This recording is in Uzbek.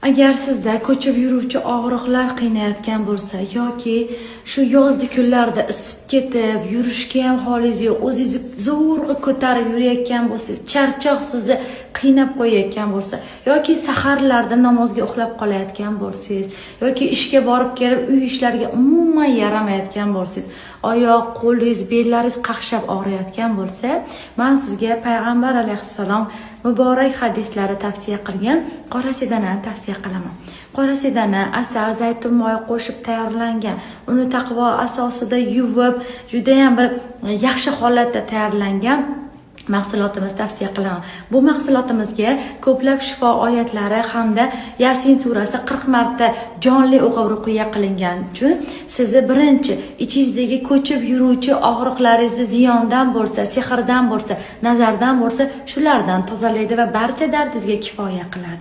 Agar sizda ko'chib yuruvchi og'riqlar qiynayotgan bo'lsa yoki shu yozgi kunlarda isib ketib, yurishga ham holingiz yo'q, o'zingizni zo'rg'a ko'tarib yurayotgan bo'lsangiz, charchoq sizni qiynab qo'yayotgan bo'lsa yoki saharlarda namozga uxlab qolayotgan bo'lsangiz yoki ishga borib kelib uy ishlariga umuman yaramayotgan bo'lsangiz, oyoq, qo'lingiz, bellaringiz qaqshab og'riyotgan bo'lsa, men sizga payg'ambar alayhissalom muborak hadislari tavsiya qilgan qora sedanani tavsiya qilaman. Qora sedana asal, zaytun moyi qo'shib tayyorlangan, uni taqvo asosida yuvib, juda ham bir yaxshi holatda tayyorlangan mahsulotimizni tavsiya qilaman. Bu mahsulotimizga ko'plab shifo oyatlari hamda Yasin surasi 40 marta jonli o'qib ruqiya qilingan uchun sizni birinchi ichingizdagi ko'chib yuruvchi og'riqlaringizni ziyondan bo'lsa, sehrdan bo'lsa, nazardan bo'lsa, shulardan tozalaydi va barcha dardingizga kifoya qiladi.